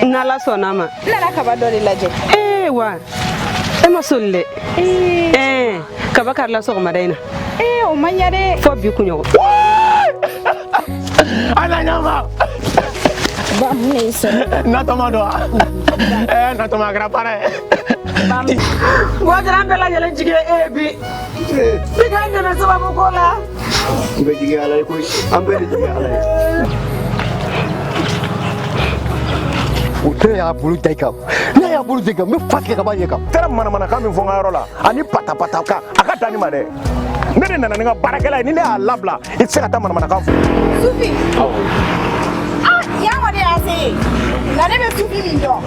N'Ala sɔnna a ma. N nana kaba dɔ de lajɛ. Ee wa e ma soli dɛ. Ee kaba karila sɔgɔmada in na. Ee o ma ɲɛ dɛ. Fo bi kunɲɔgɔn. Ala ɲama. Ba mun de y'i sɔrɔ? Natɔma don wa? Ɛɛ natɔma a kɛra baara ye. Bɔjara an bɛɛ lajɛlen jigi ye e ye bi. I k'an dɛmɛ sababu ko la. N bɛ jigi Ala ye koyi, an bɛɛ de jigi Ala ye. O tɛ y'a bolo da i kan, n'a y'a bolo da i kan, n bɛ fa tigɛ ka bɔ a ɲɛ kan. N taara manamanakan min fɔ n ka yɔrɔ la ani patapata kan, a ka dan ne ma dɛ. Ne de nana ni n ka baarakɛla ye, ni ne y'a labila i tɛ se ka taa manamanakan fɔ. Sufi. Ah yan kɔni y'a se ye. Nka ne bɛ Sufi min dɔn,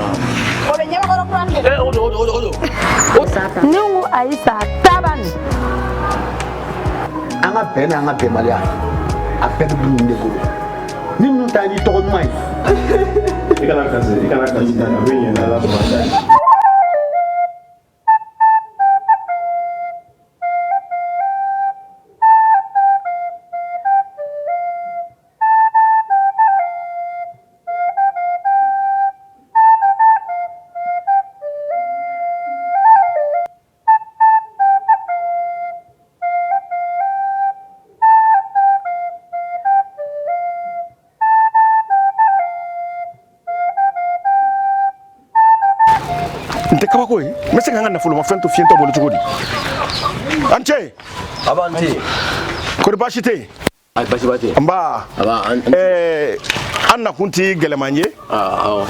o bɛ ɲɛbakɔrɔ kura de la. O don, o don, o don. Ne ko ayi sa taba nin. An ka bɛn n'an ka bɛnbaliya, a bɛɛ bɛ ninnu de bolo. Ni ninnu ta n'i tɔgɔ ɲuman ye. I kana kasi, i kana kasi, a bɛ ɲɛ n'Ala sɔnna. N tɛ kabako ye, n bɛ se ka n ka nafolomafɛn to fiyentɔ bolo cogo di? An ce. Aba an ce. Kori baasi tɛ yen? Ayi, baasi ba tɛ yen. Nba. Aba an. Ɛɛ an nakun ti gɛlɛman ye. Awɔ.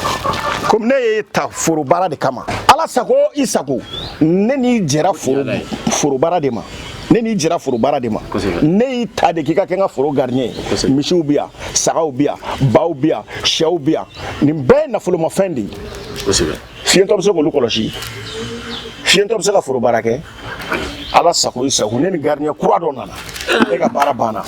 Komi ne ye ta foro baara de kama. Ala sago i sago, ne n'i jɛra foro baara de ma. Ne n'i jɛra foro baara de ma. Ne y'i ta de k'i ka kɛ n ka foro gardien ye. Misiw bɛ yan, sagaw bɛ yan, baw bɛ yan, sɛw bɛ yan. Nin bɛɛ ye nafolomafɛn de ye. Kosɛbɛ. Fiyentɔ bɛ se k'olu kɔlɔsi. Fiyentɔ bɛ se ka foro baara kɛ. Ala sago i sago, ne ni gardien kura dɔ nana. E ka baara banna.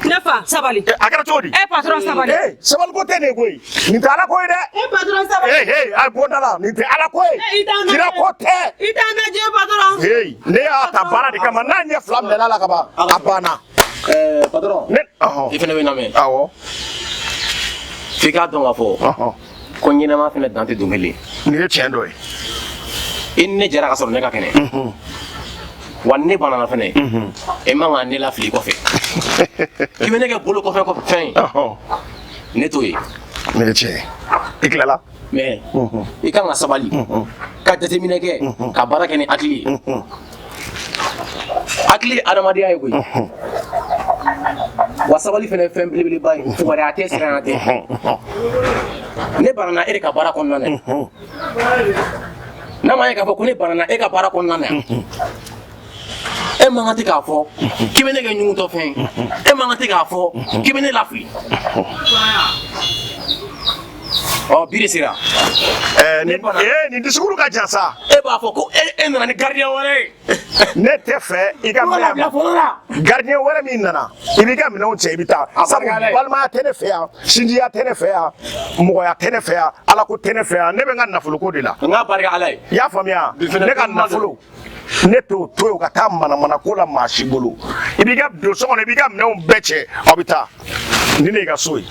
Ne fa sabali. A kɛra cogo di? E patron sabali. Ee sabali ko tɛ nin ye koyi. Nin tɛ Ala ko ye dɛ. E patron sabali. Ee a bɔ da la, nin tɛ Ala ko ye. Kira ko tɛ. I t'an lajɛ patron. Ee ne y'a ta baara de kama, n'a ɲɛ fila minɛna la ka ban, a banna. Ɛɛ patron. Ne ɔhɔn. I fana bɛ lamɛn. Awɔ. F'i k'a dɔn k'a fɔ. Ko ɲɛnama fana dan tɛ don kelen. Nin ye tiɲɛ dɔ ye. I ni ne jɛra ka sɔrɔ ne ka kɛnɛ. Wa ne banana fɛnɛ. E man ka ne lafili kɔfɛ. K'i bɛ ne kɛ bolo kɔfɛ kɔfɛ fɛn ye. Ne t'o ye. Nin ye tiɲɛ ye. I tilala. Mais i kan ka sabali. Ka jateminɛ kɛ. Ka baara kɛ ni hakili ye. Hakili ye adamadenya ye koyi. Wa sabali fɛnɛ ye fɛn belebeleba ye. Fugariya tɛ, siranya tɛ. Ne banana e de ka baara kɔnɔna na. N'a ma ye k'a fɔ ko ne banana e ka baara kɔnɔna na yan. E man kan tɛ k'a fɔ k'i bɛ ne kɛ ɲugutɔ fɛn ye. E man kan tɛ k'a fɔ k'i bɛ ne lafili. Ɔ bi de sera. Ɛɛ nin ee nin discours ka jan sa. E b'a fɔ ko e nana ni gardien wɛrɛ ye. Ne tɛ fɛ i ka minɛn bila foro la. Gardien wɛrɛ min nana, i b'i ka minɛnw cɛ i bɛ taa. Sabu balimaya tɛ ne fɛ yan, sinjiya tɛ ne fɛ yan, mɔgɔya tɛ ne fɛ yan, alako tɛ ne fɛ yan. Ne bɛ n ka nafoloko de la. N ka barika Ala ye. I y'a faamuya? Ne ka nafolo. Ne t'o to yen ka taa manamanako la maa si bolo. I b'i ka don so kɔnɔ, i b'i ka minɛnw bɛɛ cɛ, aw bɛ taa. Ni ne y'i ka so ye.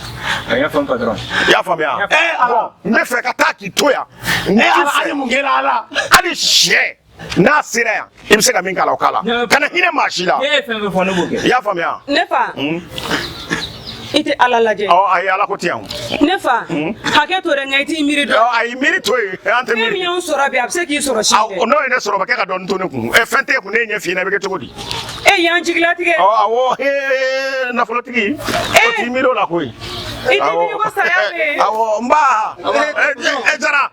A y'a faamu patron. I y'a faamuya? Bon, n bɛ fɛ ka taa k'i to yan. Ee Ala, hali mun kɛra Ala? Hali sɛ n'a sera yan, i bɛ se ka min k'a la, o k'a la. Kana hinɛ maa si la. Ne ye fɛn fɛn fɔ, ne b'o kɛ. I y'a faamuya? Ne fa. I tɛ Ala lajɛ. Ɔ ayi, Ala ko tɛ yan. Ne fa hakɛ to dɛ, nka i t'i miiri dɔn. Ayi, miiri to yen, an tɛ miiri. Fɛn min y'anw sɔrɔ bi, a bɛ se k'i sɔrɔ sini dɛ. N'o ye ne sɔrɔ, o bɛ kɛ ka dɔɔnin to ne kun. Ɛ fɛn t'e kun, ne ye ɲɛ f'i ɲɛna, i bɛ kɛ cogo di? E y'an jigilatigɛ. Ɔ awɔ, ee nafolotigi, o t'i miiri o la koyi. I t'i miiri ko saya bɛ yen. Awɔ, n ba. E Jara.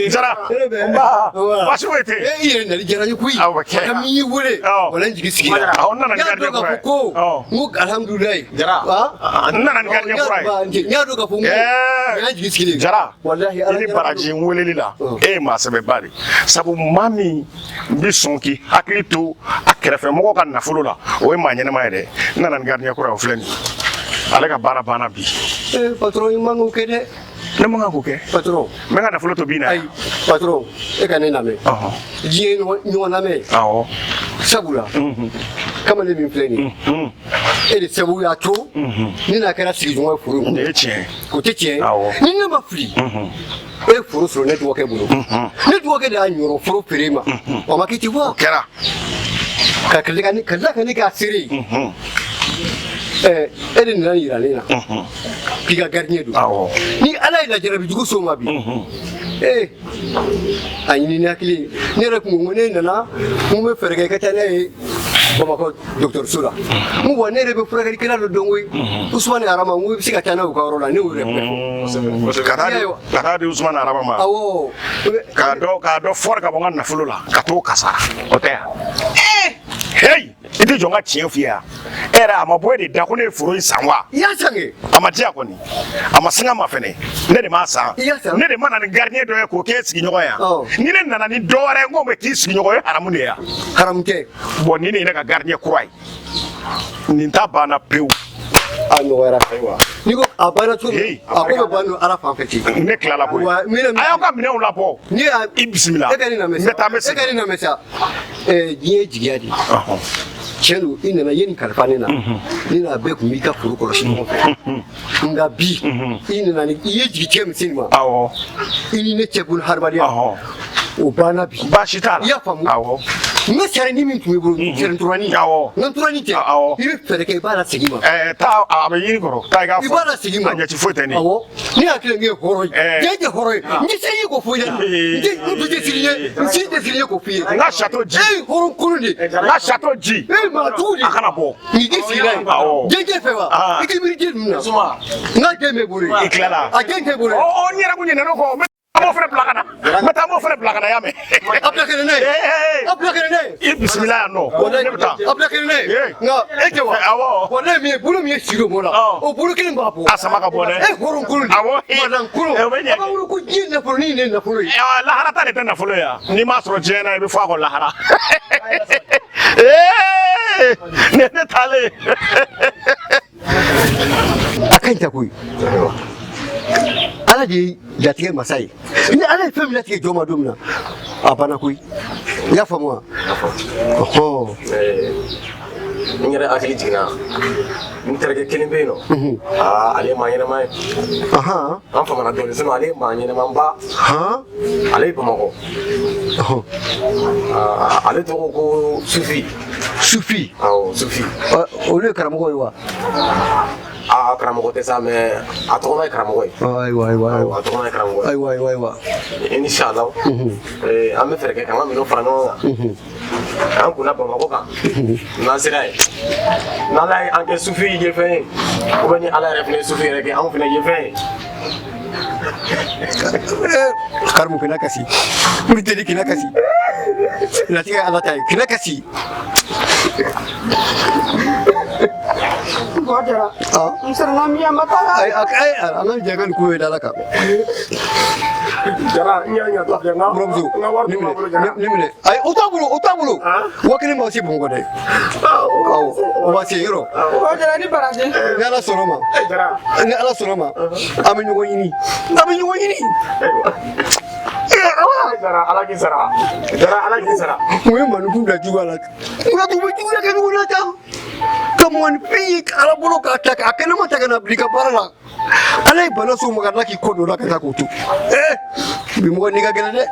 Jara. N ba. Baasi foyi tɛ yen. E yɛrɛ nali diyara n ye koyi. Awɔ kɛ. Ka min y'i wele. Wala n jigi sigira. Awɔ, n nana ni gardien kura ye. N y'a dɔn k'a fɔ ko. N ko alihamudulilayi. Jara. N nana ni gardien kura ye. N y'a dɔn k'a fɔ n ko. N y'a jigi sigilen. Jara. Walahi I Ala ni baraji n weleli la. E ye maa sɛbɛba de ye. Sabu maa min bɛ sɔn k'i hakili to a kɛrɛfɛ mɔgɔw ka nafolo la, o ye maa ɲɛnama ye dɛ. N nana ni gardien kura ye, o filɛ nin ye. Ale ka baara banna bi. Ee patron, i man k'o kɛ dɛ. Ne man kan k'o kɛ. Patron. N bɛ n ka nafolo to bin na. Ayi patron, e ka ne lamɛn. Diɲɛ ɲɔgɔn lamɛn. Awɔ. Sabula. Kamalen min filɛ nin ye. E de sababu y'a to ne n'a kɛra sigiɲɔgɔn ye foro in Nin kɔnɔ. ye tiɲɛ ye. O tɛ tiɲɛ ye. Awɔ. Ni ne ma fili, e ye foro sɔrɔ ne dɔgɔkɛ bolo. Ne dɔgɔkɛ de y'a ɲɔrɔ foro feere i ma. O ma kɛ ten wa? O kɛra. Ka tila ka ne ka tila ka ne k'a seere ye. Ɛɛ, e de nana nin yira ne na k'i ka gardien don. Awɔ. Ni Ala ye lajarabi jugu s'o ma bi, ee, a ɲini ni hakili ye. Ne yɛrɛ kun ko n ko ne nana, n ko n bɛ fɛɛrɛ kɛ i ka taa n'a ye Bamakɔ dɔgɔtɔrɔso la. N ko wa ne yɛrɛ bɛ furakɛlikɛla dɔ dɔn koyi, Usumani Arama. N ko i bɛ se ka taa n'a ye u ka yɔrɔ la. Ne y'o yɛrɛ bɛɛ fɔ. Ka taa di, ka taa di Usumani Arama ma. Awɔ. K'a dɔ fɔri ka bɔ n ka nafolo la ka t'o kasara, o tɛ yan. Heyi, i tɛ jɔ n ka tiɲɛ f'i ye yan. E yɛrɛ, a ma bɔ e de da ko ne ye foro in san wa? I y'a san kɛ. A ma diya kɔni, a ma singa ma fɛnɛ. Ne de m'a san. I y'a san. Ne de ma na ni gardien dɔ ye k'o k'e sigiɲɔgɔn ye yan. Ɔ. Ni ne nana ni dɔ wɛrɛ ye n k'o bɛ k'i sigiɲɔgɔn ye, haramu de ye yan. Haramu tɛ. Bon, nin de ye ne ka gardien kura ye. Nin ta banna pewu. A nɔgɔyara. Ayiwa. N'i ko a banna cogo min, Hey. a ko bɛ ban don Ala fan fɛ ten. Ne tilala koyi. Wa n bɛna A y'aw ka minɛnw labɔ. N'i y'a I bisimila. E ka nin lamɛn N sa. bɛ taa, n bɛ E ka segin. nin lamɛn sa. Ɛɛ, diɲɛ ye jigiya de ye. Ɔhɔn. Tiɲɛ don, i nana i ye nin kalifa ne na. Ne n'a bɛɛ tun b'i ka foro kɔlɔsi ɲɔgɔn fɛ. Nka bi, i nana ni i ye jigitigɛ min se nin ma. Awɔ. I ni ne cɛ bolo hadamadenya. Ɔhɔn. O banna bi. Baasi t'a la. I y'a faamu? Awɔ. N ka sariyanin min tun b'i bolo, sariyaturani. Awɔ. N ka turani tɛ. Awɔ. I bɛ fɛɛrɛ kɛ, i b'a lasegin ma. Ɛɛ, taa, a bɛ yiri kɔrɔ. Taa i k'a fɔ. I b'a lasegin ma. A ɲɛci foyi tɛ ne ye. Awɔ. Ne hakili la n ye hɔrɔn ye. Ɛɛ. Jɛ tɛ hɔrɔn ye. N tɛ se i ye k'o fɔ i ɲɛna. N tɛ siri ɲɛ. N si tɛ siri ɲɛ k'o f'i ye. N ka château ji. E ye hɔrɔn kolon de ye. N ka château ji. E ye maa jugu de ye. A kana bɔ. Nin tɛ sigi n'a ye. Awɔ. Den tɛ fɛ wa? Ah. I t'i miiri den ninnu na. Suma. N ka den bɛ bolo yen. I tilala. A den tɛ bolo Ɔ yen. ɔ, n yɛrɛ kun ɲinɛn'o kɔ. N bɛ taa, n b'o fana bila ka na. N bɛ taa, n b'o fana bila ka na, y'a mɛn. A bila kɛnɛ n'a ye. Ee, A bila kɛnɛ n'a ye. i bisimila yan nɔ. Ne bɛ taa. A bila kɛnɛ n'a ye. Ee. Nka e tɛ wa? Awɔ. Walayi, min ye bolo min ye si don mɔ la. Ɔ. O bolo kelen b'a bɔ. A sama ka bɔ dɛ. E hɔrɔn kolon de. Awɔ. Madan kolon. O bɛ ɲɛ. A b'a wolo ko diɲɛ nafolo ni nin ye nafolo ye. Ɛ, lahara ta de tɛ nafolo ye yan. N'i m'a sɔrɔ diɲɛ na, i bɛ fɔ a kɔ lahara. Ee, nin ye ne taalen ye. A ka ɲi ta koyi. Ala de ye latigɛ masa ye. Ni Ala ye fɛn min latigɛ jɔn ma don min na, a banna koyi. I y'a faamu wa? Ɔhɔn. N yɛrɛ hakili jiginna, n terikɛ kelen bɛ yen nɔ. Aa, ale ye maa ɲɛnama ye. Ahan. An famana dɔɔnin, sinon ale ye maa ɲɛnamaba. Han. Ale ye Bamakɔ. Ɔhɔn. Aa, ale tɔgɔ ko Sufi. Sufi. Awɔ, Sufi. Ɔ, olu ye karamɔgɔ ye wa? Aa, karamɔgɔ tɛ sa, mais a tɔgɔma ye karamɔgɔ ye. Ayiwa, ayiwa, Awɔ, ayiwa. a tɔgɔma ye karamɔgɔ ye. Ayiwa, ayiwa, ayiwa. Inshallah, an bɛ fɛɛrɛ kɛ k'an ka minɛnw fara ɲɔgɔn kan, k'an kunna Bamakɔ kan. N'an sera yen, n'Ala ye an kɛ Sufi ye fɛn ye, ou bien ni Ala yɛrɛ fana ye Sufi yɛrɛ kɛ anw fana ye fɛn ye. Eh, Karimu, kana kasi. N bɛ deli, kana kasi. Latigɛ ye Ala ta ye, kana kasi. Gɔ jara. Ah. N sɔrɔla miya ma taga. Ayi, ayi, an ka jɛ ka nin ko ye da Ala kan. Jara, n yɛrɛ ɲa tɔ filɛ, n ka Buramuso, n ka wari nin tun b'a minɛ, bolo, Jara. nin minɛ. Ayi, o t'a bolo, o t'a bolo. 5000 b'aw se Bamakɔ dɛ. Awɔ, o b'a se yɔrɔ. Gɔ jara ni baraji. Ni Ala sɔnna ma. Jara. Ni Ala sɔnna ma, an bɛ ɲɔgɔn ɲini. An bɛ ɲɔgɔn ɲini. Jara, Ala k'i sara. Jara, Ala k'i sara. Mun ye maninfin bila juguya la? Munna tun bɛ juguya kɛ ɲɔgɔn na tan? Ka mɔgɔninfin ye Ala bolo k'a ta k'a kɛnɛma ta ka na bila i ka baara la. Ala ye bana s'o ma ka tila k'i kɔ don o la ka taa k'o to. Ee, bi mɔgɔ n'i ka gɛlɛn dɛ.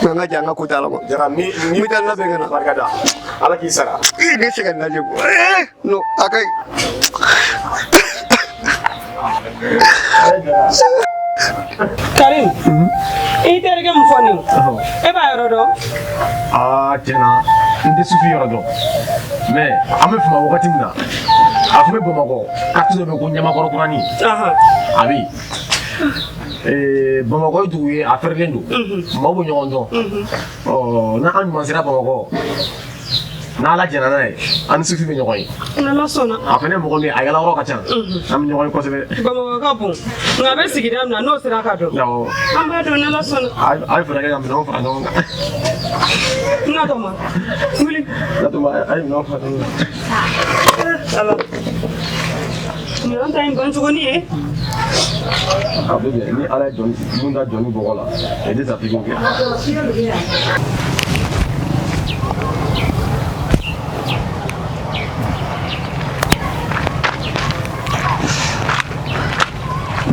Nka an ka jɛ an ka ko t'a la ma. Jara, ni N bɛ taa labɛn ka na. Barika da. Ala k'i sara. Ee, ne se ka nin lajɛ ko. Ee, non, a ka ɲi. Karim, i terikɛ mun fɔ nin ye, e b'a yɔrɔ dɔn? Aa, tiɲɛ na, n tɛ Sufi yɔrɔ dɔn, mais an bɛ fama wagati min na, a tun bɛ Bamakɔ quartier dɔ bɛ yen ko Ɲamakɔrɔ Kurani. A bɛ yen. Bamakɔ ye dugu ye, a fɛrɛlen don, maaw bɛ ɲɔgɔn dɔn. Ɔ, n'an ɲuman sera Bamakɔ, n'Ala jɛnna n'a ye, an ni Sufi bɛ ɲɔgɔn ye. N'Ala sɔnna. A fana ye mɔgɔ min ye, a yala yɔrɔ ka ca, an bɛ ɲɔgɔn ye kosɛbɛ. Bamakɔ ka bon, nka a bɛ sigida min na, n'o sera ka dɔn. Awɔ. An b'a dɔn n'Ala sɔnna. A ye fɛɛrɛ kɛ ka minɛnw fara ɲɔgɔn kan. N na tɔma wuli. Natɔma, a ye minɛnw fara ɲɔgɔn kan. Ala. Minɛn ta in ban cogo ni ye. A bɛ bɛn ni Ala ye jɔni mun da jɔni bɔgɔ la, e tɛ sa f'i k'o kɛ.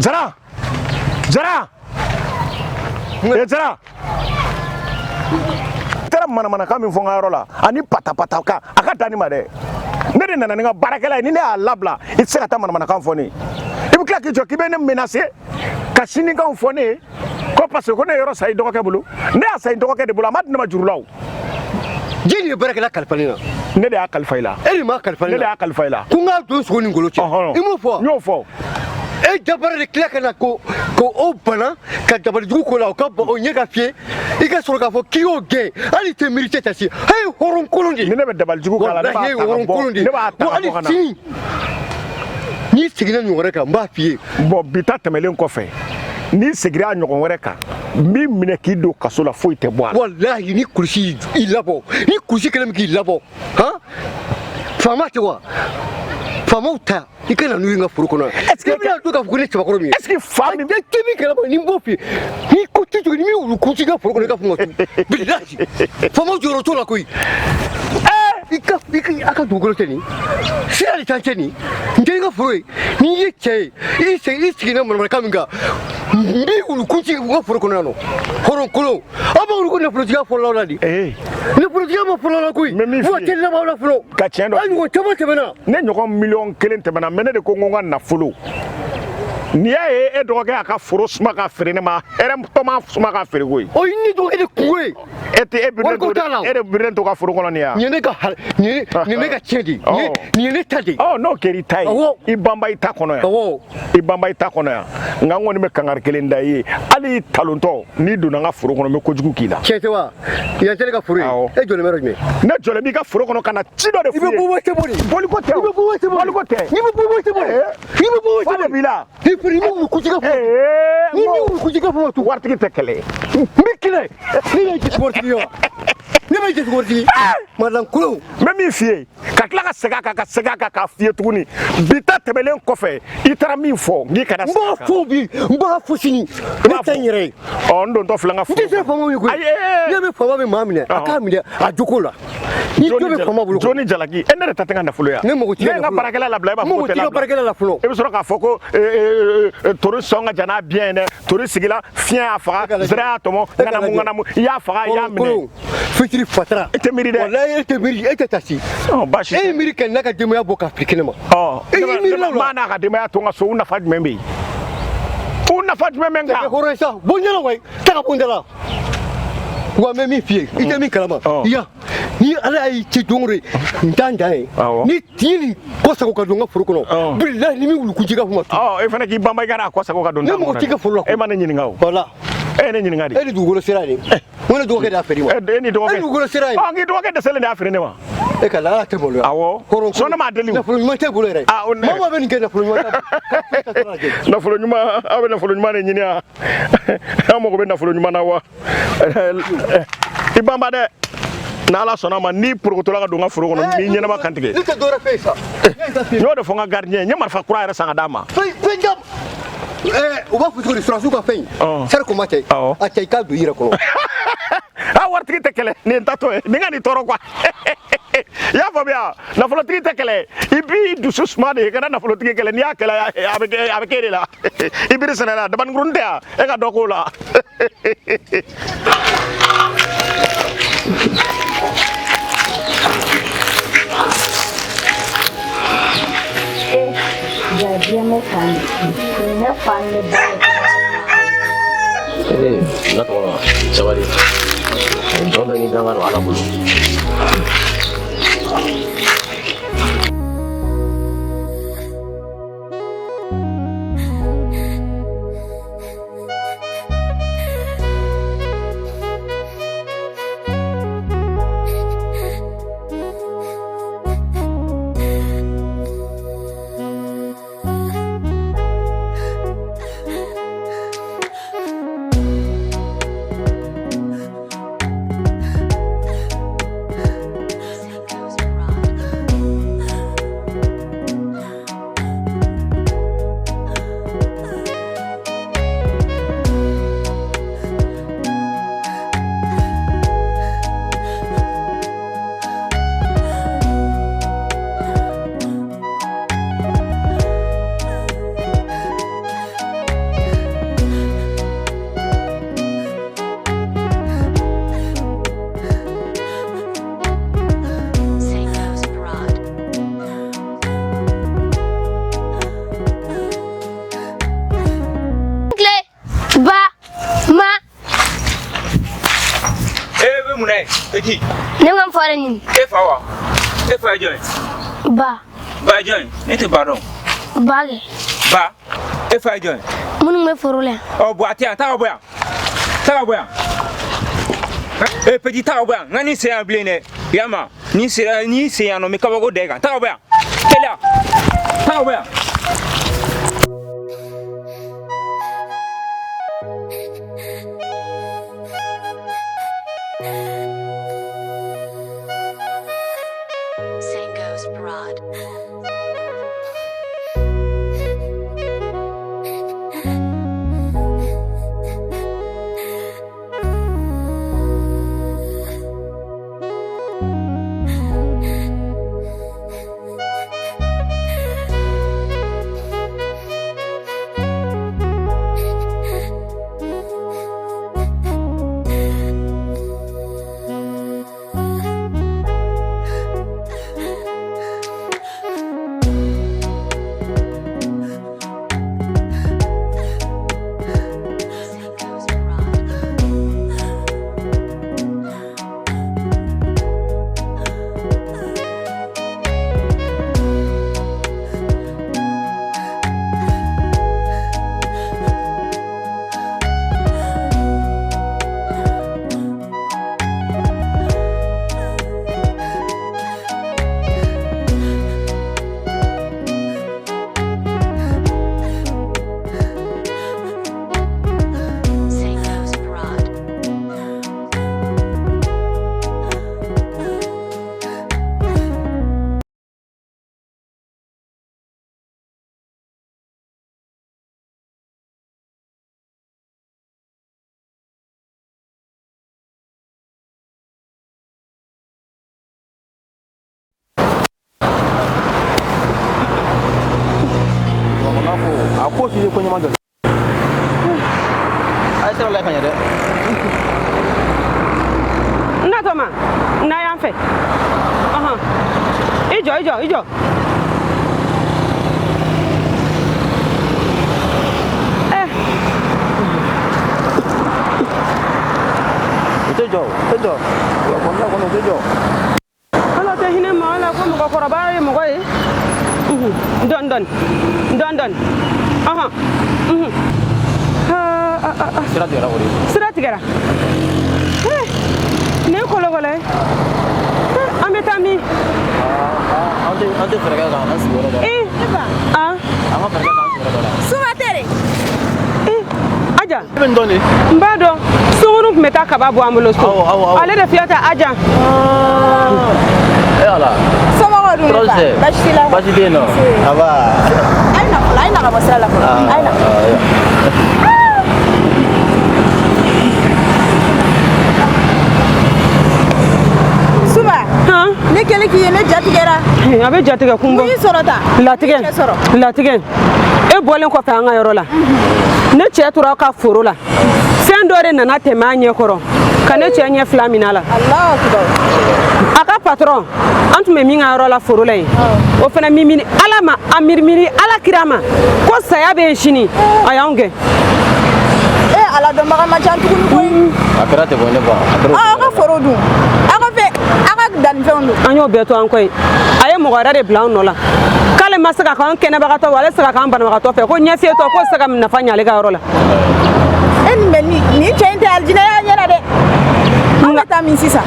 Zara, Zara, e Zara. Taara manamanakan min fɔ n ka yɔrɔ la ani patapata kan a ka dan ne ma dɛ. Ne de nana ni n ka baarakɛla ye, ni ne y'a labila i tɛ se ka taa manamanakan fɔ ne ye. I bɛ tila k'i jɔ k'i bɛ ne menacer ka sinikanw fɔ ne ye ko parce que ko ne ye yɔrɔ san i dɔgɔkɛ bolo. Ne y'a san i dɔgɔkɛ de bolo, a ma di ne ma juru la o. Jeli ye baarakɛla kalifa ne na. Ne de y'a kalifa i la. E de m'a kalifa ne la. Ne de y'a kalifa i la. Ko n k'a don sogo ni ngolo cɛ. I m'o fɔ. N y'o fɔ. E dabara de tila ka na ko o bana ka dabalijugu ko la o ka o ɲɛ ka fiyɛ i ka sɔrɔ k'a fɔ k'i y'o gɛn hali tɛ miiri cɛ ta si e ye hɔrɔn kolon de ye. Ni ne bɛ dabalijugu k'a la ne b'a ta ka bɔ ne b'a ta ka bɔ ka na. Hali sini n'i seginna ɲɔgɔn wɛrɛ kan n b'a f'i ye. Bon bi ta tɛmɛlen kɔfɛ n'i seginna a ɲɔgɔn wɛrɛ kan n b'i minɛ k'i don kaso la foyi tɛ bɔ a la. Walahi ni kulusi y'i labɔ ni kulusi kɛlen bɛ k'i labɔ han faama tɛ wa faamaw ta i ka na n'u ye n ka foro kɔnɔ yan. Est ce que i bɛna don k'a fɔ ko ne cɛbakɔrɔ min ye. Est ce que fa min. Ne tɛ min kalama ni n b'o f'i ye n'i ko tɛ cogo ni min wulu kun t'i ka foro kɔnɔ i ka fɔ n ka tu bilahi faamaw jɔyɔrɔ t'o la koyi. I ka a ka dugukolo tɛ nin sira de t'an cɛ nin n tɛ n ka foro ye n'i ye cɛ ye i seginna manamanakan min kan n b'i wulu kun ci n ka foro kɔnɔ yan nɔ hɔrɔn kolon aw b'a wuli ko nafolotigiya fɔlɔla la de nafolotigiya ma fɔlɔ la koyi wa tɛ laban la fɔlɔ ka tiɲɛ dɔn a ɲɔgɔn caman tɛmɛna ne ɲɔgɔn miliyɔn kelen tɛmɛna mais ne de ko n ko n ka nafolo n'i y'a ye e dɔgɔkɛ y'a ka foro suma ka feere ne ma hɛrɛ tɔ suma ka feere koyi o ye ne dɔgɔkɛ de kungo ye e tɛ e birilen to e de birilen to ka foro kɔnɔ nin ya nin ye ne ka nin ye ne ka tiɲɛ de ye nin ye ne ta de ye ɔ n'o kɛra i ta ye i banba i ta kɔnɔ yan i banba i ta kɔnɔ yan nka n kɔni bɛ kangari kelen da i ye hali i talontɔ n'i donna n ka foro kɔnɔ n bɛ kojugu k'i la tiɲɛ tɛ wa yan tɛ ne ka foro ye e jɔlen bɛ yɔrɔ jumɛn ne jɔlen b'i ka foro kɔnɔ ka na ci dɔ de f'i ye i bɛ bɔ waati bɔ de boliko tɛ i bɛ bɔ waati bɔ boliko tɛ n'i bɛ bɔ waati bɔ de n'i bɛ bɔ waati bɔ fa de b'i la i furu i bɛ wulu kujiga fɔ n'i bɛ wulu kujiga fɔ tu waritigi tɛ kɛlɛ n bɛ kɛlɛ ne bɛ jate waritigi ye wa ne bɛ jate waritigi malankolon n bɛ min f'i ye ka tila ka segin a kan ka segin a kan k'a f'i ye tuguni bi ta tɛmɛnen kɔfɛ i taara min fɔ n k'i kana segin a kan n b'a fɔ bi n b'a fɔ sini ne tɛ n yɛrɛ ye ɔ n dontɔ filɛ n ka foro n tɛ se faamaw ye koyi ne bɛ faama bɛ maa minɛ a k'a minɛ a jogo la ni jo bɛ faama bolo jo ni jalaki e ne de ta tɛ n ka nafolo ya ne mago t'i ka nafolo ne ye n ka baarakɛla labila e b'a fɔ ko tɛ labila n mago t'i ka baarakɛla la fɔlɔ e bɛ sɔrɔ k'a fɔ ko tori sɔn ka jan n'a biɲɛ ye dɛ tori sigila fiɲɛ y'a faga zira y'a tɔmɔ ŋanamu ŋanamu i y'a faga i y'a minɛ fitiri fatara e tɛ miiri dɛ walayi e tɛ miiri e tɛ tasi baasi e ye miiri ka n'a ka denbaya bɔ k'a fili kɛnɛ ma e y'i miiri la o la maa n'a ka denbaya to n ka so u nafa jumɛn bɛ yen u nafa jumɛn bɛ n kan hɔrɔn ye sa bɔ n ɲɛna wayi taa ka bɔ n da la wa n bɛ min f'i ye i tɛ min kalama yan ni ala y'i ci don o don n t'an dan ye ni tin nin kɔsago ka don n ka foro kɔnɔ bilahi ni min wulu kujiga fɔ ma tu e fana k'i banba i ka n'a kɔsago ka don ne mago t'i ka foro la e ma ne ɲininka o voilà e ye ne ɲininka de e ni dugukolo sera de n ko ne dɔgɔkɛ de y'a feere i ma e ni dɔgɔkɛ e ni dugukolo sera ye ɔ k'i dɔgɔkɛ dɛsɛlen de y'a feere ne ma e ka ala tɛ maloya awɔ sɔn ne m'a deli o nafolo ɲuman t'e bolo yɛrɛ maa maa bɛ nin kɛ nafolo ɲuman t'a bolo nafolo ɲuman aw bɛ nafolo ɲuman de ɲini yan an mago bɛ nafolo ɲuman na wa i banba dɛ n'ala sɔnna ma n'i porokotola ka don n ka foro kɔnɔ n b'i ɲɛnama kantigɛ ne tɛ dɔwɛrɛ fɛ yen sa n y'o de fɔ n ka gardien n ye marifa kura yɛrɛ san ka d'a ma fɛn jam u b'a fɔ cogo di sɔrɔdasiw ka fɛn in sari ko ma cɛ a cɛ i k'a don i yɛrɛ kɔnɔ a waritigi tɛ kɛlɛ nin ye n tatɔ ye nin ka nin tɔɔrɔ quoi i y'a faamuya nafolotigi tɛ kɛlɛ i b'i dusu suma de i kana nafolotigi kɛlɛ n'i y'a kɛlɛ a bɛ k'e de la i biri sɛnɛ la dabanikurunin tɛ yan e ka dɔ k'o la. Ne fa ne fa ne ba. Ee, n ka tɔgɔ sabali. Jɔn bɛɛ n'i danga don Ala bolo. Petit. Ne ka n fa de ɲini. E fa wa? E fa ye jɔn ye? Ba. Ba ye jɔn ye? Ne tɛ ba dɔn. Ba kɛ. Ba. E fa ye jɔn ye? Minnu bɛ foro la yan. Ɔ bɔn a tɛ yan, taa ka bɔ yan. Taa ka bɔ yan. Petit, taa ka bɔ yan. N ka n'i sen yan bilen dɛ. I y'a mɛn? N'i sera n'i sen yan nɔ, n bɛ kabako da i kan. Taa ka bɔ yan. Teliya. Taa ka bɔ yan. Sango's Parade. Sango's Parade. Sango's Parade. A ko si ko ɲuman dɔ. A ye sira la ka ɲɛ dɛ. N natɔ ma na yan fɛ. Ɔhɔn, i jɔ i jɔ i jɔ. O tɛ jɔ, o tɛ jɔ. O kɔnɔna kɔnɔ o tɛ jɔ. Ala tɛ hinɛ maa la ko mɔgɔkɔrɔba ye mɔgɔ ye. Dɔɔni dɔɔni dɔɔni dɔɔni. Ɔhɔn. Sira tigɛra o de. Sira tigɛra. Nin ye kɔlɔkɔlɔ ye. An bɛ taa min? An tɛ fɛɛrɛ kɛ k'an sigi yɔrɔ dɔ la. An An ka fɛɛrɛ kɛ k'an sigi yɔrɔ dɔ la. Suba tɛ de. Aja. E bɛ nin dɔn de? N b'a dɔn. Sungurun tun bɛ taa kaba bɔ an bolo so. Awɔ, awɔ, awɔ. Ale de filɛ ta Aja. E Ala. Somɔgɔw dun ne fa? Tɔɔrɔ tɛ. Baasi t'i la? Baasi tɛ yen nɔ. Aba. A ye na fɔlɔ, a ye na ka bɔ sira la fɔlɔ. A ye na. Suba. Ne kɛlen k'i ye ne ja tigɛra. A bɛ ja tigɛ kun bɔ. Mun y'i sɔrɔ tan? Latigɛ. Mun y'i cɛ sɔrɔ? Latigɛ. E bɔlen kɔfɛ an ka yɔrɔ la. Ne cɛ tora ka foro la. Fɛn dɔ de nana tɛmɛ a ɲɛ kɔrɔ. Ka ne cɛ ɲɛ fila minɛ a la. Alahu akibaru. A ka patron an tun bɛ min ka yɔrɔ la foro la yen. O fana min miiri Ala ma a miiri miiri Ala kira ma ko saya bɛ yen sini a y'anw gɛn. E Ala dɔnbaga man ca tuguni koyi. A kɛra ten koyi ne ba. A kɛra o Aw ka foro dun. Aw ka fɛn aw ka dannifɛnw dun. An y'o bɛɛ to an kɔ yen. A ye mɔgɔ wɛrɛ de bila an nɔ la. K'ale ma se ka k'an kɛnɛbagatɔ wa ale se ka k'an banabagatɔ fɛ ko ɲɛfiyetɔ k'o se ka nafa ɲɛ ale ka yɔrɔ la. E nin bɛ nin cɛ in tɛ alijinɛ y'a ɲɛ la dɛ. An bɛ taa min sisan?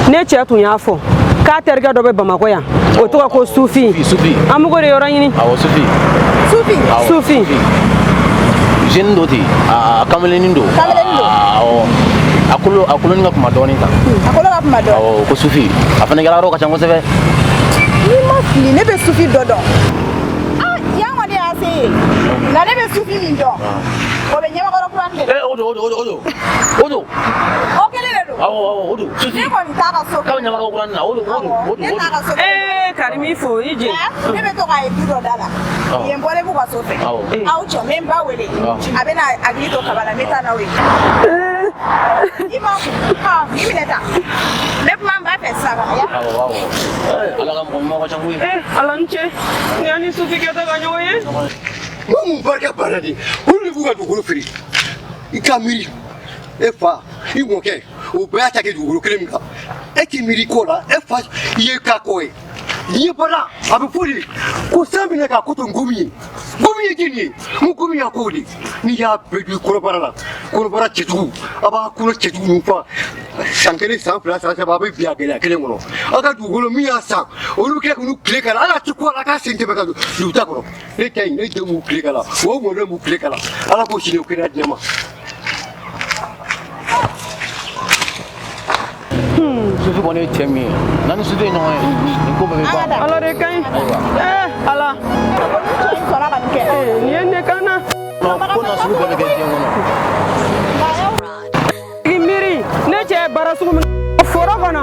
Ne cɛ tun y'a fɔ k'a terikɛ dɔ bɛ Bamakɔ yan o tɔgɔ ko Sufi. Sufi. An b'o de yɔrɔ ɲini. Awɔ Sufi. Sufi. Awɔ, Sufi. Jeune dɔ ten, a kamelennin don. Kamelennin don. Awɔ. A kolonin ka kuma dɔɔnin tan. A kolo ka kuma dɔɔnin. Awɔ ko Sufi. A fana kɛra yɔrɔ ka ca kosɛbɛ. N'i ma fili ne bɛ Sufi dɔ dɔn. Yan kɔni y'a se ye. Nka ne bɛ Sufi min dɔn. O bɛ Ɲamakɔrɔ kura de la. O don o don o don. O don. O kelen de don. Awɔ awɔ o don. Sufi. Ne kɔni t'a ka so. K'a bɛ Ɲamakɔrɔ kura na o don o don o don. Ne t'a ka so. Karimi fo i je. Ne bɛ to k'a ye du dɔ da la. Yen bɔlen b'u ka so fɛ. Aw cɛ n bɛ n ba wele. A bɛ na hakili to kaba la n bɛ taa n'aw ye. I ma i minɛ tan. N bɛ kuma n ba fɛ sisan ka na. Awɔ awɔ. Ala ka mɔgɔ ɲuman ka ca koyi. Ala ni ce. Ni an ni Sufi kɛtɔ ka ɲɔgɔn ye. Maa mun barika banna de, olu de b'u ka dugukolo feere. I ka miiri, e fa, i mɔkɛ, o bɛɛ y'a ta kɛ dugukolo kelen min kan. E t'i miiri ko la, e fa ye k'a kɔ ye. Nin ye bana, a bɛ fɔ de ko san bɛna k'a ko to nkomi ye. Nkomi ye jeli ye? N ko nkomi y'a ko de. N'i y'a bɛɛ don i kɔnɔbara la, kɔnɔbara cɛjugu, a b'a kɔnɔ cɛjugu ninnu fa. San kelen, san fila, san saba, a bɛ bin a gɛlɛya kelen kɔnɔ. Aw ka dugukolo min y'a san, olu bɛ tila k'u tile k'a la, hali a tɛ ku a la, a k'a sen tɛmɛ ka don duguta kɔnɔ. Ne ta in, ne denw b'u tile k'a la, o mɔdenw b'u tile k'a la. Ala k'o sini o kɛnɛya di ne ma. Sufi kɔni ye cɛ min ye, n'an ni Sufi ye ɲɔgɔn ye, nin ko bɛɛ bɛ ban. Ala de ka ɲi. Ala. Nin ye ne kan na. Ko na sugu bɛɛ bɛ kɛ diɲɛ kɔnɔ. I miiri ne cɛ ye baara sugu min foro kɔnɔ.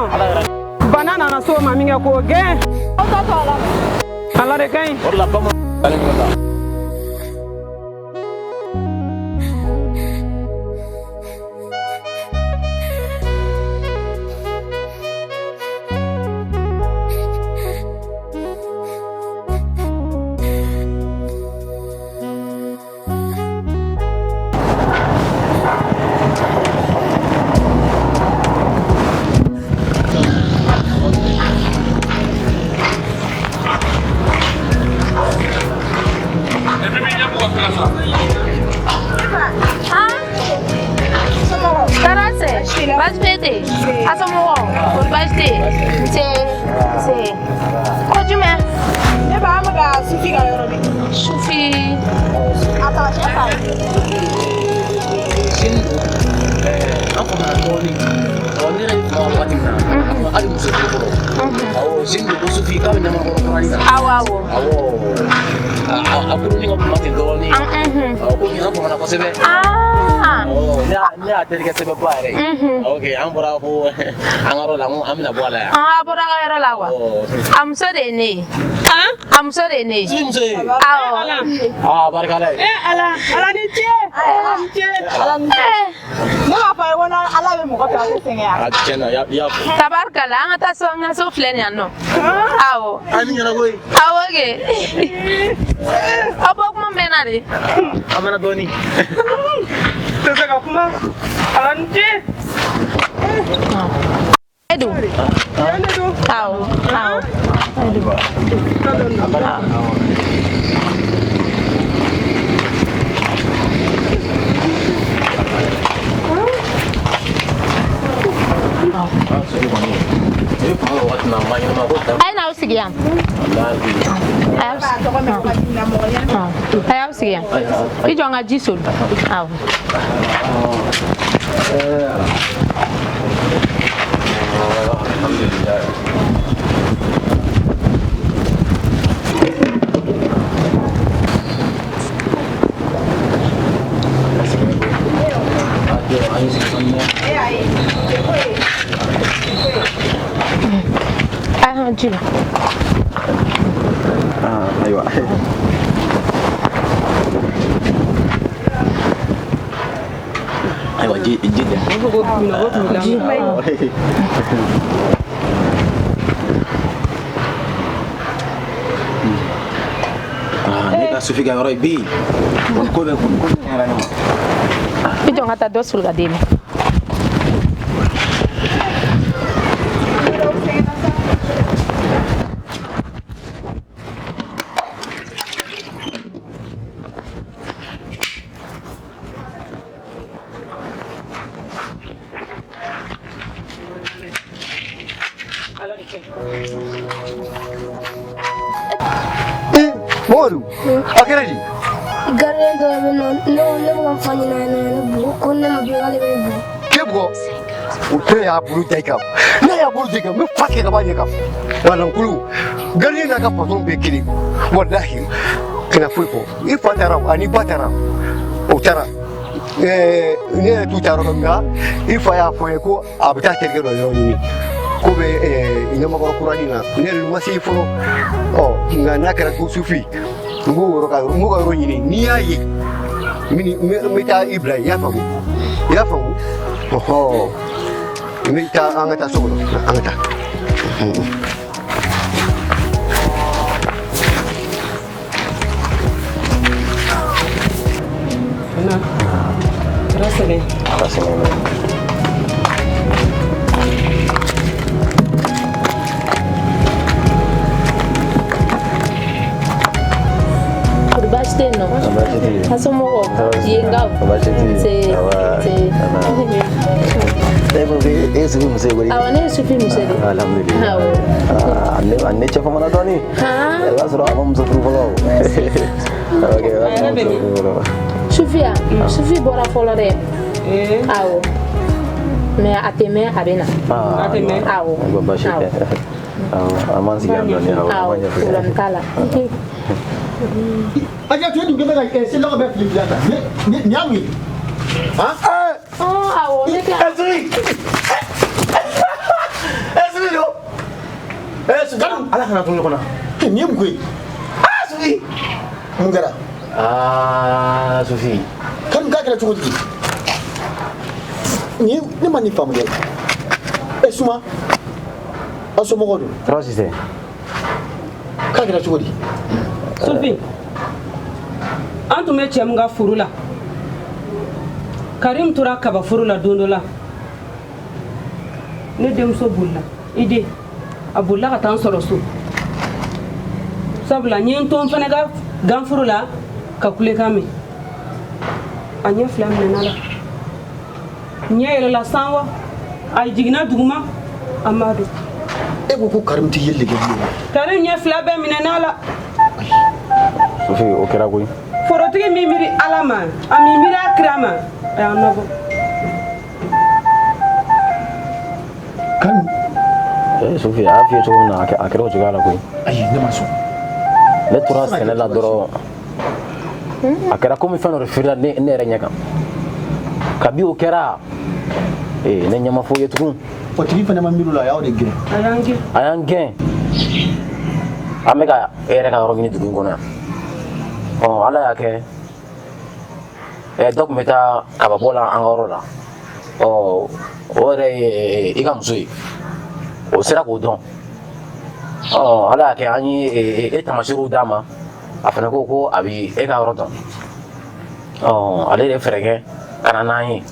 Bana nana s'o ma min kɛ k'o gɛn. Ala de ka ɲi. O de la bamananw. Terikɛ sɛbɛnba yɛrɛ ye. Ok, an bɔra ko an ka yɔrɔ la, an bɛna bɔ a la yan. An bɔra ka yɔrɔ la wa? A muso de ye ne ye. A muso de ye ne ye. Sufi muso ye? Awɔ. Aa, barika Ala ye. Ala, Ala ni ce. Ala ni ce. Ala ni ce. Ne b'a fɔ a ye ko Ala bɛ mɔgɔ fɛ a tɛ sɛgɛn yan. A tiɲɛ na, i y'a fɔ. Tabarikala, an ka taa so, an ka so filɛ nin yan nɔ. Awɔ. A ni ɲɛna koyi. Awɔ kɛ. Aw bɔ kuma mɛnna de. A mɛnna dɔɔnin. Tɛ se ka kuma. Ala ni ce. E don. Ne don. Awɔ, awɔ. E don. A ye n'aw sigi yan. A y'aw sigi yan. I jɔ n ka ji soli. Awɔ. A ye ji la. Ayiwa. Ayiwa, ji ji dɛ. Ji. Ne ka Sufi ka yɔrɔ ye bi. Ko bɛ ko kɛra ne ma. I jɔ n ka taa dɔ soli ka d'e ma. Mamadu, a kɛra di? Gardien dɔ bɛ nɔ, ne bɛ ka n fa ɲini a nana ne bugɔ, ko ne ma bɔ k'ale bɛ ne bugɔ. K'e bugɔ? O tɛ y'a bolo da i kan. Ne y'a bolo da i kan, n bɛ fa tigɛ ka bɔ a ɲɛ kan. Walankulu, gardien n'a ka patron bɛɛ kelen. Walahi, kana foyi fɔ. I fa taara ani ba taara, o taara. Ne yɛrɛ t'u ta yɔrɔ dɔn, nka i fa y'a fɔ n ye ko a bɛ taa terikɛ dɔ yɔrɔ ɲini. Ko bɛ ɲamakɔrɔ kuranin na, ne yɛrɛ ma se fɔlɔ. Ɔ nka n'a kɛra ko Sufi, n b'o yɔrɔ ka n b'o ka yɔrɔ ɲini. N'i y'a ye, n bɛ taa i bila yen, i y'a faamu? I y'a faamu? Ɔhɔ, n bɛ taa, an ka taa so kɔnɔ, an ka taa. Na, kɛra sɛgɛn. Kɛra sɛgɛn. Baasi tɛ yen nɔ. Baasi tɛ yen. A somɔgɔw? Yenkaw? Baasi tɛ yen. Nse. Nse. E ko e ye Sufi muso ye koyi. Awɔ, ne ye Sufi muso de ye. Alhamdulilayi. Awɔ. A ne cɛ famana dɔɔni. Han? I b'a sɔrɔ a ma muso furu fɔlɔ o. Ok, i b'a sɔrɔ a ma muso furu fɔlɔ. Sufi ya? Sufi bɔra fɔlɔ dɛ. Awɔ. Mais a tɛ mɛn, a bɛ na. A tɛ mɛn? Awɔ. Ayiwa, baasi tɛ. Awɔ, an b'an sigi yan dɔɔni. Awɔ, an Awɔ, b'an ɲɛfɔ. problème t'a la. Aja tu dun kɛ ka seli bɛɛ fili fili ta ni nin y'a mun ye han. Awɔ, ne ka. Ɛsiri Ɛsiri do. Ɛsiri Ala kana to ɲɔgɔn na. Nin ye mun ko ye. Aa Sufi. Mun kɛra. Aa Sufi. Kanu k'a kɛra cogo di. Nin ne ma nin faamu dɛ. Ɛ Suma aw somɔgɔw don. Tɔɔrɔ si tɛ. K'a kɛra cogo di. Sufi, an tun bɛ cɛ min ka foro la, Karim tora kaba foro la don dɔ la, ne denmuso bolila, i den a bolila ka taa n sɔrɔ so, sabula n ye n to n fana ka ganforo la ka kulekan mɛn, a ɲɛ fila minɛna la, ɲɛ yɛlɛla san wa a jiginna duguma, an b'a dɔn. E ko ko Karim tɛ yeli de kɛ bilen. Karim ɲɛ fila bɛɛ minɛna la. Sufi, o kɛra koyi. Forotigi min miiri Ala ma, a min miiri a kira ma, a y'an nɔbɔ. Ee Sufi, a y'a f'i ye cogo min na, a kɛra o cogoya la koyi. Ayi, ne ma sɔn. Ne tora sɛnɛ la dɔrɔn, a kɛra komi fɛn dɔ de firila ne yɛrɛ ɲɛ kan. Kabi o kɛra, ee ne ɲɛ ma foyi ye tugun. O tigi fana ma miiri o la, a y'aw de gɛn. A y'an gɛn. A y'an gɛn. An bɛ ka e yɛrɛ ka yɔrɔ ɲini dugu in kɔnɔ yan. Ɔ Ala y'a kɛ, dɔ tun bɛ taa kababɔ la an ka yɔrɔ la. Ɔ o yɛrɛ ye i ka muso ye. O sera k'o dɔn. Ɔ Ala y'a kɛ an ye e taamasiyɛnw d'a ma. A fana ko ko a bɛ e ka yɔrɔ dɔn. Ɔ ale de fɛɛrɛ kɛ ka na n'an ye.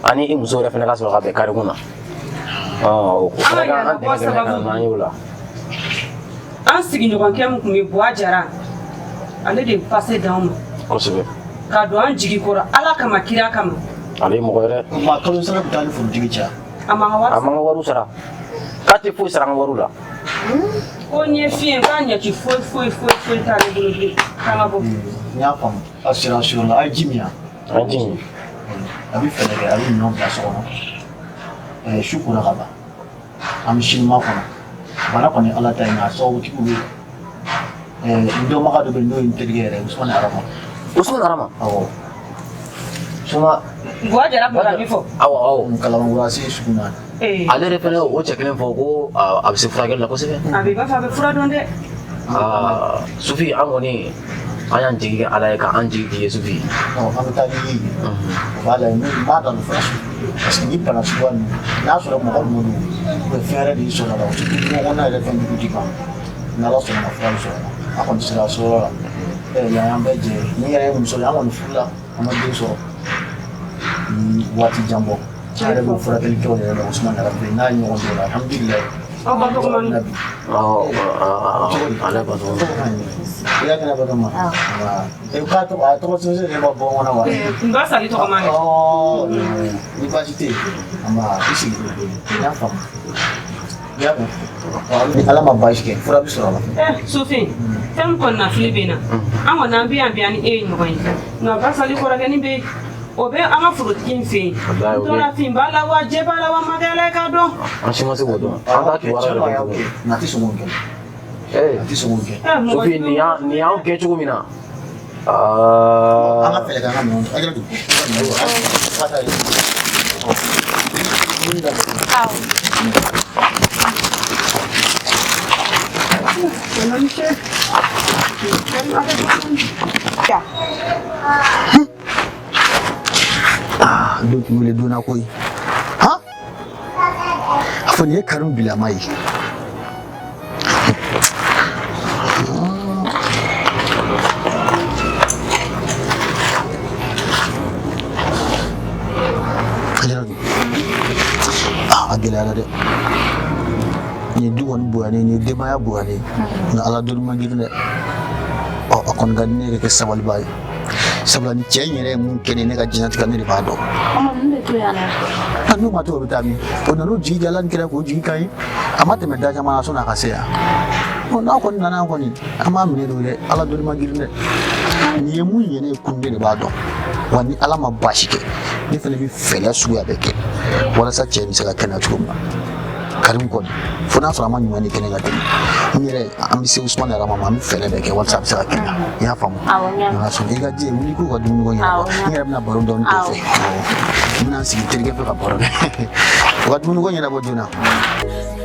An ni i muso yɛrɛ fana ka sɔrɔ ka bɛn karikun na. Ɔ o fana ka an dɛmɛ dɛmɛ ka na n'an ye o la. An sigiɲɔgɔnkɛ min tun bɛ Buwa Jara, ale de ye pase d'anw ma. Kosɛbɛ. Ka don an jigi kɔrɔ Ala kama kira kama. Ale ye mɔgɔ yɛrɛ. O tuma kalo sara bɛ taa ni forotigi cɛ. A ma ka wari A ma ka wariw sara. K'a tɛ foyi sara an ka wariw la. Ko n ye fiɲɛ k'a ɲɛci foyi foyi foyi foyi t'ale bolo bilen k'an ka bɔ. N y'a faamu. A sera suyɔrɔ la, a ye ji min yan. An ye ji min. A bɛ fɛɛrɛ kɛ, a bɛ minɛnw bila so kɔnɔ. Su kora ka ban. An bɛ sini makɔnɔ. Bana kɔni Ala ta ye nka a sababutigiw bɛ yen. N dɔnbaga dɔ bɛ yen n'o ye n terikɛ yɛrɛ ye, Usumani Arama. Usumani Arama? Awɔ. Suma. Buwa Jara tun bɛ ka min fɔ. Awɔ awɔ. Kalabankura se sugu na. Ale yɛrɛ fana o cɛ kelen fɔ ko a bɛ se furakɛli la kosɛbɛ. A bɛ i b'a fɔ a bɛ fura dɔn dɛ. Aa Sufi, an kɔni an y'an jigi kɛ Ala ye k'an jigi k'i ye Sufi. Ɔ an bɛ taa ni ye yen. O b'a lajɛ n'u m'a dɔn a bɛ fura sɔrɔ. Parce que ni bana suguya ninnu n'a sɔrɔ mɔgɔ ninnu don, u bɛ fɛn wɛrɛ de y'i sɔrɔ a la, surtout kungo kɔnɔna yɛrɛ fɛn jugu t'i kan. N'Ala sɔnna ma fura bɛ sɔrɔ a la. A kɔni sera a seyɔrɔ la. Yan y'an bɛɛ jɛ ye. Ni yɛrɛ ye muso ye, an kɔni furula, an ma den sɔrɔ. Ni waati jan bɔ. An yɛrɛ bɛ furakɛli kɛ o yɛrɛ la Usumani Arama fɛ yen. N'a ye ɲɔgɔn dɔn o la, alhamdulilayi. Aw ba tɔgɔ man di. Awɔ, ale ba tɔgɔ. I y'a kɛnɛ ba ma. E k'a tɔgɔ a tɔgɔ sɛbɛn yɛrɛ ma bɔ n kɔnɔ wa. N ba sali tɔgɔ man di. Ni baasi tɛ yen. Nba i sigi. N y'a faamu. I y'a mɛn. Ni Ala ma baasi kɛ, fura bɛ sɔrɔ a la. Sofin, fɛn min kɔni na fili bɛ n na, an kɔni an bɛ yan bi an ni e ye ɲɔgɔn ye, nka basali kɔrɔkɛnin bɛ yen, o bɛ an ka forotigi in fɛ yen. N tora fin b'a la wa jɛ b'a la wa makɛ ala ye k'a dɔn. An si ma se k'o dɔn. An t'a kibaruya yɛrɛ dɔn tugun. Nka a tɛ sɔn k'o kɛ. A tɛ sɔn k'o kɛ. Sofi, nin y'an kɛ cogo min na. An ka fɛɛrɛ kɛ an ka minɛnw ta. A kɛra don. Aa, don tun wele donna koyi. Han, a fɔ nin ye Karim bilama ye. A gɛlɛyara dɛ. Nin ye du kɔni bonyanen, nin ye denbaya bonyanen, nka Ala doni man girin dɛ. Ɔ a kɔni kɔni ka di ne ye ka kɛ sabaliba ye, sabula ni cɛ in yɛrɛ ye mun kɛ ne ye ne ka diɲɛlatigɛ la, ne de b'a dɔn. Ɔmɔ, ninnu bɛ to yan na. A n'u ma to, o bɛ taa min? O nan'u jigi kɛ Ala ni kira k'o jigi kan ye. A ma tɛmɛ da caman na sɔnni a ka se yan. Ɔ, n'a kɔni nana yan kɔni, an b'a minɛ don dɛ. Ala dɔnni ma girin dɛ. Nin ye mun ye ne ye kun, ne de b'a dɔn. Wa ni Ala ma baasi kɛ, ne fana bɛ fɛɛrɛ suguya bɛɛ kɛ walasa cɛ in bɛ se ka kɛnɛya cogo min na. Karim kɔni, fo n'a sɔrɔ a ma ɲuman de kɛ ne ka tɛmɛ n yɛrɛ, an bɛ se Usumani yɛrɛ ma, an bɛ fɛɛrɛ bɛɛ kɛ walasa a bɛ se ka kɛnɛya. I y'a faamu? Awɔ, n y'a Nka sɔn i ka ji wuli k'u ka dumuni ko ɲɛnabɔ. N yɛrɛ bɛna baro dɔɔni k'o fɛ. Awɔ, n bɛna n sigi terikɛ fɛ ka baro kɛ, u ka dumuni ko ɲɛnabɔ joona.